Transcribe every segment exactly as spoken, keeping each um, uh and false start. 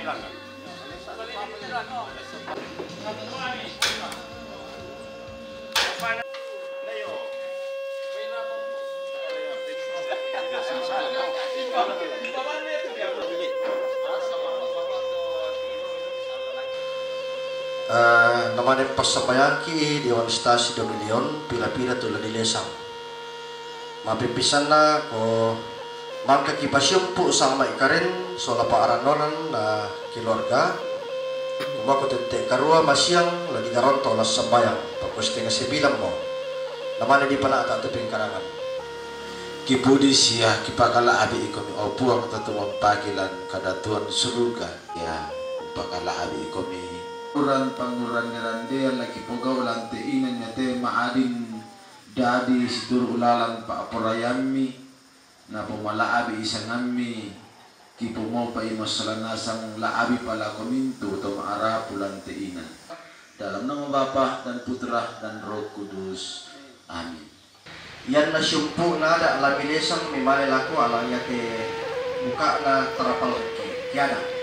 Eh, na manen passambayangki' Dewan Stasi Dominion, pira-pira tu la nilesang. Mapippisanna ko mangkaki pasiumpu' sangmai' karen sola pa'rannonan na keluarga, kumako tette' karua masiang la digaronto' la sambayang, pakko setengah sembilan mo. Na mane dipana'ta' tu pengkarangan. Kipudi sia kipakala'bi' ikomi, o Puang, tatumampaki lan kadatuan suruga. Ya, umpakala'bi' ikomi. Uran pangurang-randean la kipogau' lan te inan, ya te ma'adin dadi situru' lalan pa'poraiammi, napomala'bi' isangammi, kipomopa'i masala nasang la'bi palako mintu' to ma'arapu lan te inan. Dalam nama Bapa dan Putra dan Roh Kudus. Amin. Ianna siumpu'na ada' la milesang memale lako ala iate buka'na tarapalokki. Kiada.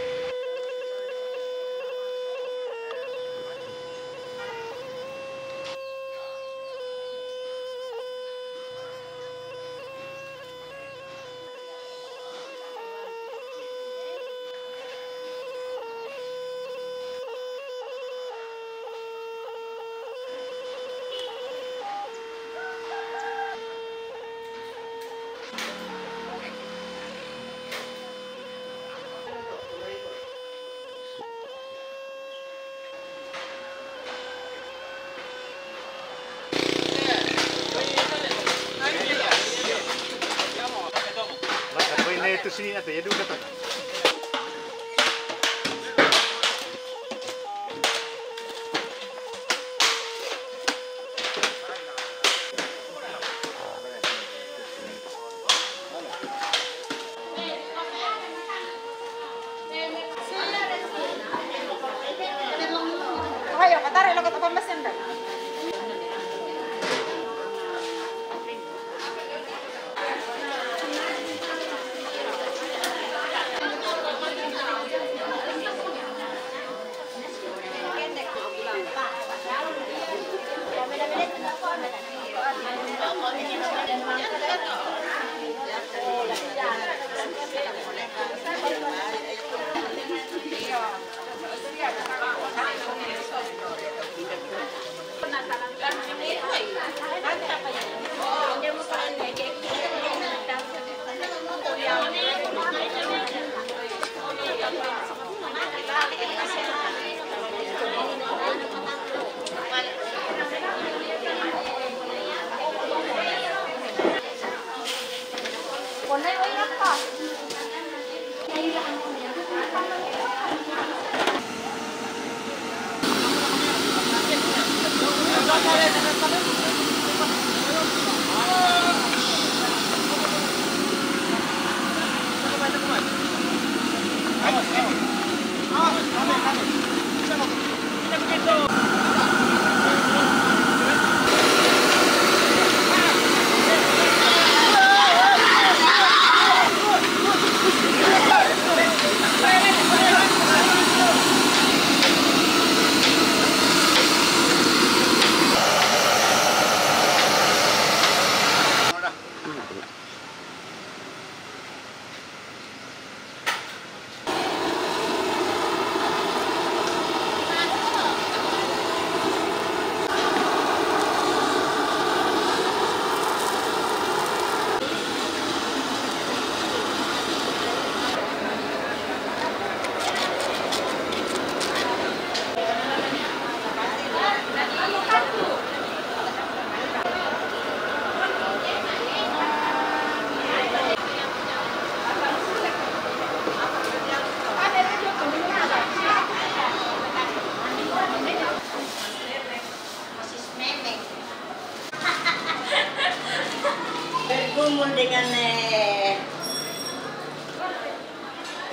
Bergumul dengan, eh,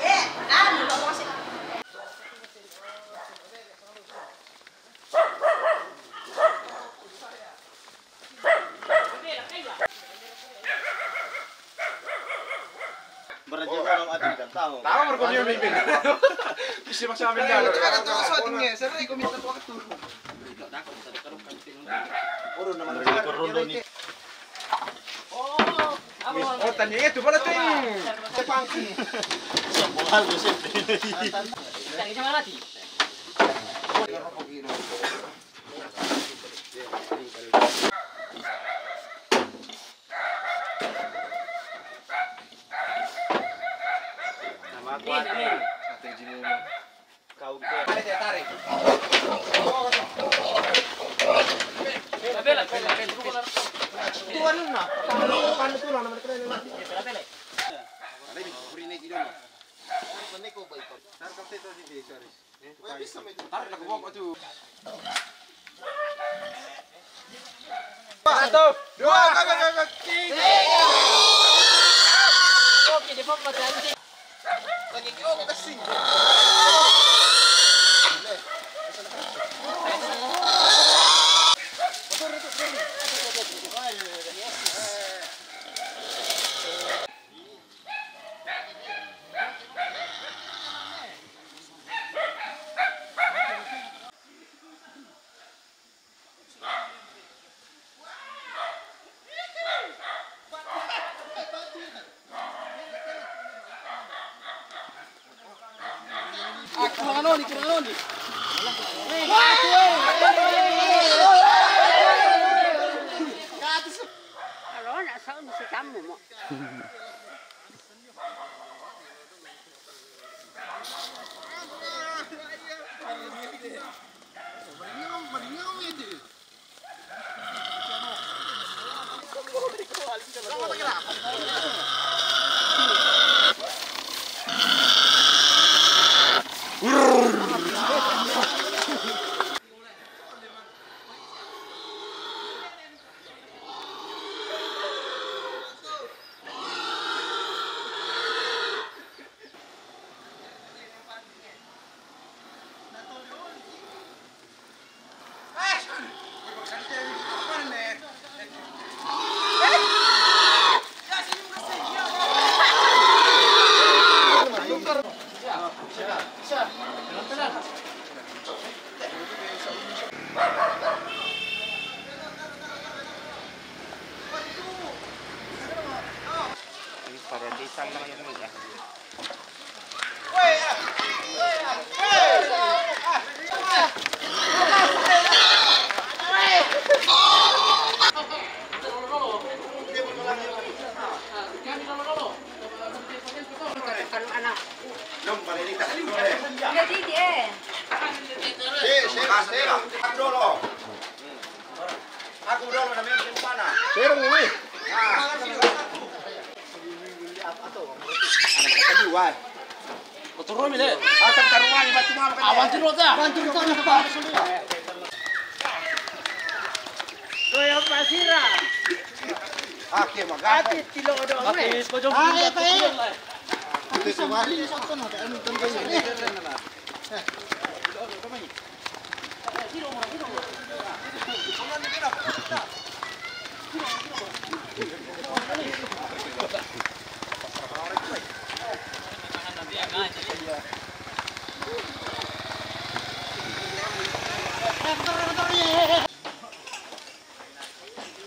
eh, anu, Pak Wasit. Berarti orang ada yang tahu. Tahu, berkunjung mimpi. Si Mas Amin dah. Ada tuh, soalnya saya lagi minta waktu. Oh, tanya itu, mana tuh? Sepangki. Siapa hal tu, siapa? Kita sama lagi. Nama aku Amin, Amin. Ate Jimmy. Kau ke? Tarik, tarik. Bela, bela, bela. Tuan na. Tuan na, nama dia. Bela, bela. Tarik, tarik. Tarik, tarik. Tarik, tarik. Satu, dua, tiga. Oke, dia pun mati anjing. Lagi kau ke kasih. Ah, kurang anu ni, kurang anu ni. Weh, kacau, eh. Kacau. Kalau nak saun, mesti kamu, Mak. Para di sana yung mga. Iya, Didi, eh. Aku dulu namanya di mana? Serong ini. Nah, apa tuh? Anak kedua. Kotoroni le. Atap taruhan, batu mama kan. Awan tiro ta. Awan tiro ta, anak ba? Kaya pasira. Ake, magkati. Ati, tilo do, ati, eh. Pojong. Ah, eh, eh. Ate, sumali sa kono, anu, anu, anu.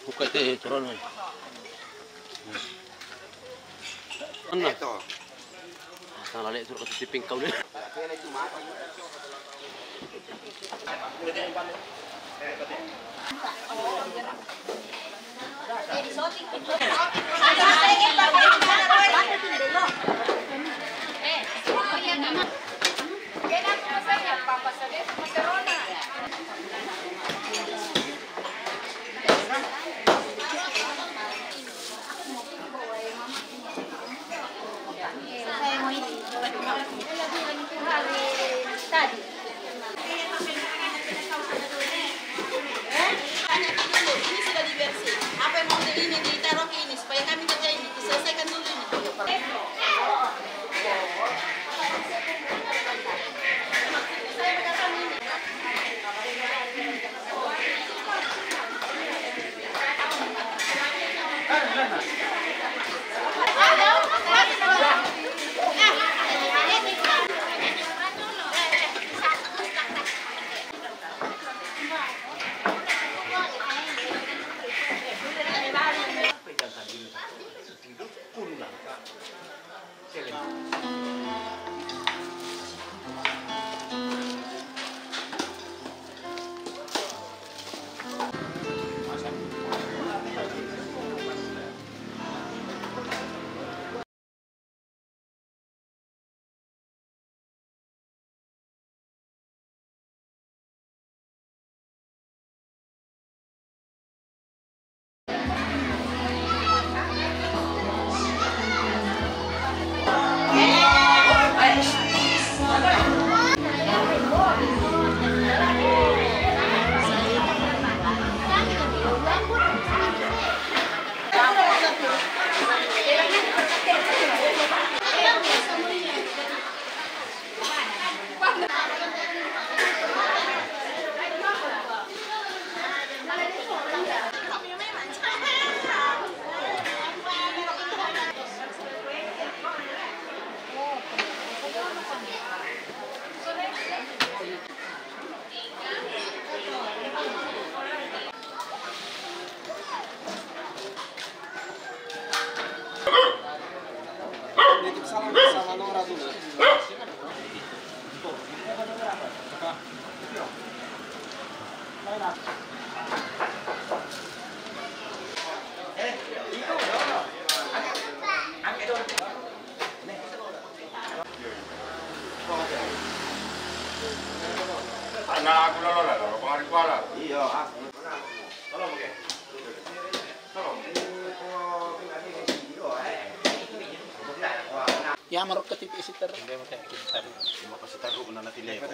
Buka itu, eh, turun, eh. Mana? Ito. Asal lalik turun ke titik pingkau ni. Tanya dulu, ini sudah dibersih. Apa yang mau ini ditaruh ke ini supaya kami kerja ini diselesaikan dulu ini. Anak aku lolo lah, lolo pengari kuala. Iya, aku. Tolong, oke. Tolong. Ya, marok ke T P S itu. Terima kasih taruh, mana nanti lihat.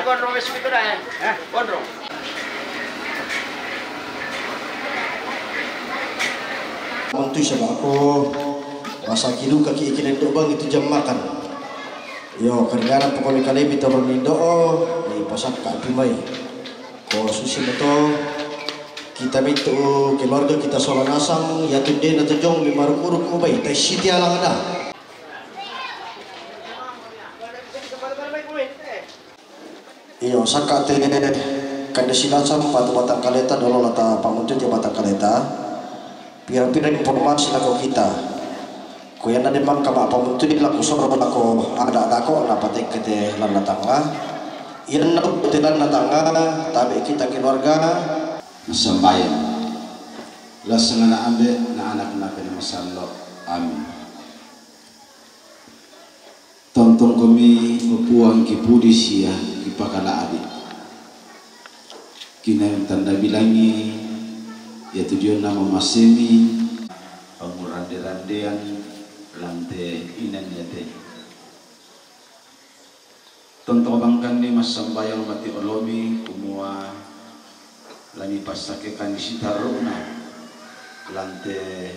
Gondrong, eh, situ dah, eh. Hah? Gondrong. Untuk sebab aku masa kidu kaki ikin itu bang itu jam makan. Yo, kerjaan pokoknya kali kita bernindo, oh, ni pasal kak pimai. Ko susi betul, kita minta keluarga kita sola nasang, ya tunde na tujong mi maruk-uruk ubai, tai siti alang ada. Iyo, saka te kande silasan patu batang kaleta dolo lata pamutu te batang kaleta. Pira-pira informasi lako kita. Ko yana de mangka ma pamutu di lako soro lako ada dako na patek kete lana tanga. Iyan na te lana tanga, tabe kita keluarga. Masambayang. Lasangana ambe na anak na pene masallo. Amin. Tontong komi, o Puang, kipudi sia kipakala'bi. Kinai tanda bilangi, ya tujuan nama masemi, pangurande-randean, lante inan yate. Tontong bangkanni massambayang mati olomi, kumua, lani passakke kani sitarru'na, lante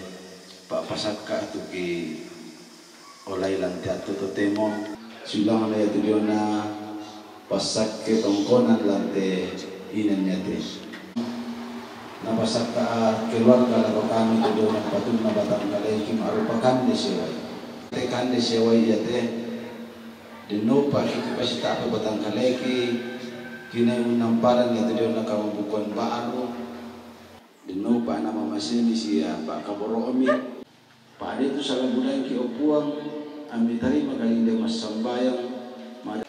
pa'pasakka tuki olai lante attu totemo. Siulangna yatu diona passakke tongkonan lante inan yate. Napasakka keluarga lako kami tu diona patunna batang kalaiki ma'rupa kande sewai. Te kande sewai yate, denno pa kita pasita'pe batang kalaiki, kinai unnamparang yatu diona kamabukkuan ba'ru. Denno pa na mamaseni sia pa'kaboro'mi. Pade tu sala budangki, o Puang, ammi tarima kali de massambayang, ma-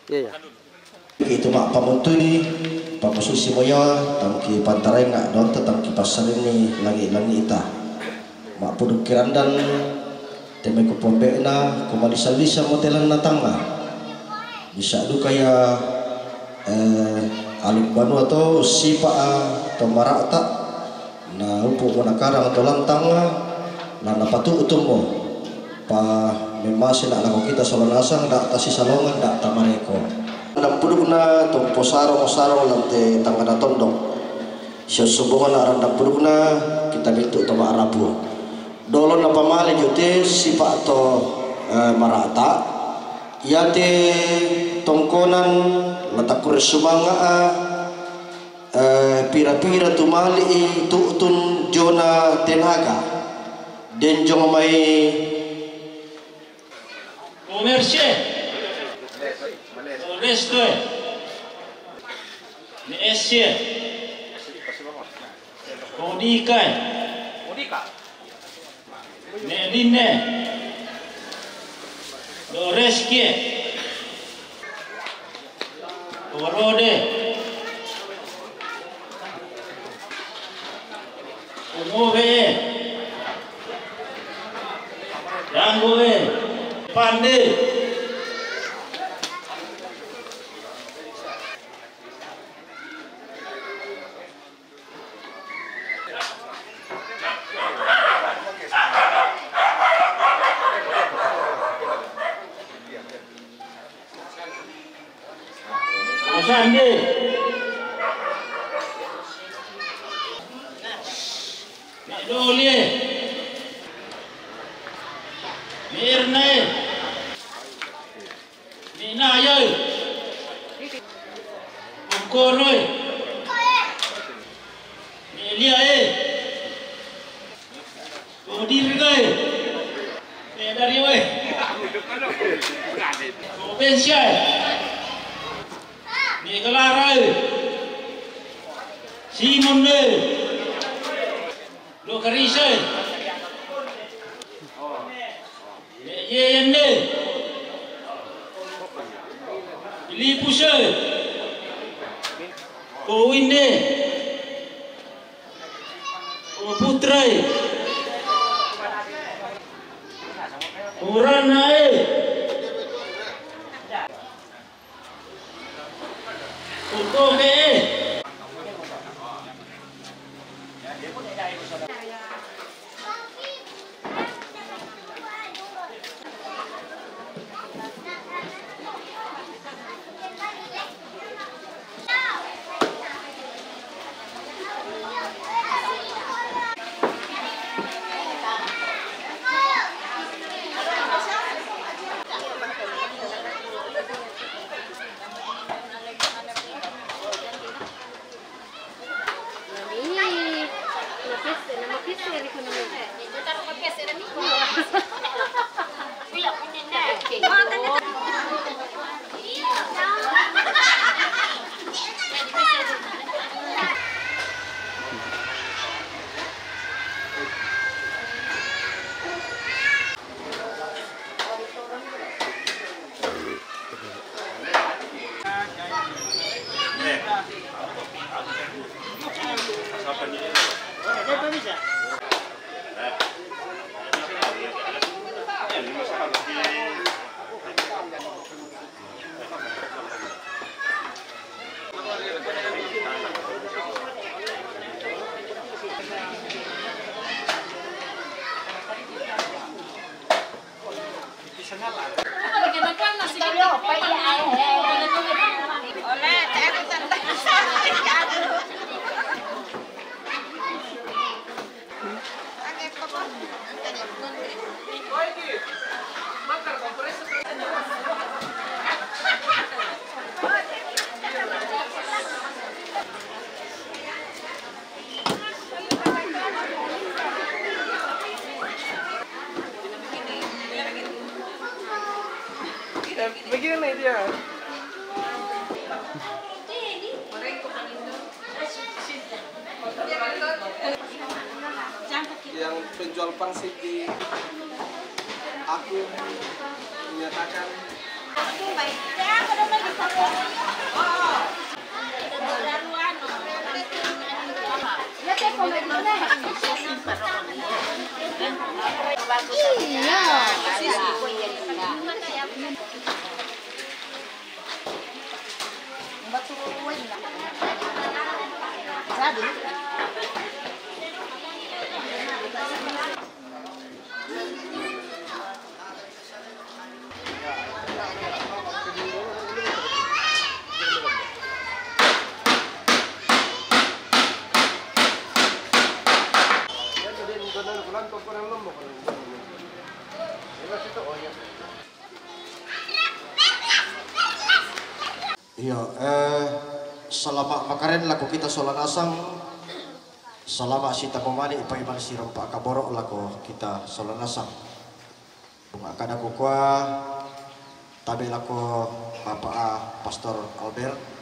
Iya, iya. Itu mak pamuntui, pamususi moya, tangki pantarenga, donta tangki passalenni langi-langi ita. Mappudukki randan, temai ku pombe'na, ku malisa-lisa motelanna tangnga. Bisa duka ya, eh, aluk banua to sipa, ah, to mara'ta, na upu mo nakarang to lantangnga, na napatu'tu mo. Pa memmase na lako kita sola nasang, da tasisalongan, da tamareko. Dampudukna tompo sarong-sarong lante tangnga na tondok. Siassumbungan arang dampudukna, kita mintu to ma'rapu. Dolo napamale jute sipa to, eh, mara'ta, Iate tongkonan la takkuro sumanga'a, eh, pira-pira tu mali'i tu'tun jona tenaga. Denjong mai Komersie. Korestoe. Neesie. Kodikae. Ne'eline. Doreskie. Korode. Komowe'e. Danggo'e. Pande. Osande. Me'dolie. Me'ernae. Me'nayae. Angkoroe. Me'eliae. Kodirgae. Me'darioe. Kobensiae. Me'galarae. Simonne. Lokarisae. Yeyenne. Filipusae. Kowinne. Koputrae. Koranae. Kotoke'e. Begini nih dia. Yang penjual pangsit di aku menyatakan Iyo, eh, salama' makanen lako kita sola nasang, salama' si tapamani' paiman si rompa' kaboro' lako kita sola nasang. Bunga' kada' ku kuwa tabe' lako Bapa' Pastor Albert,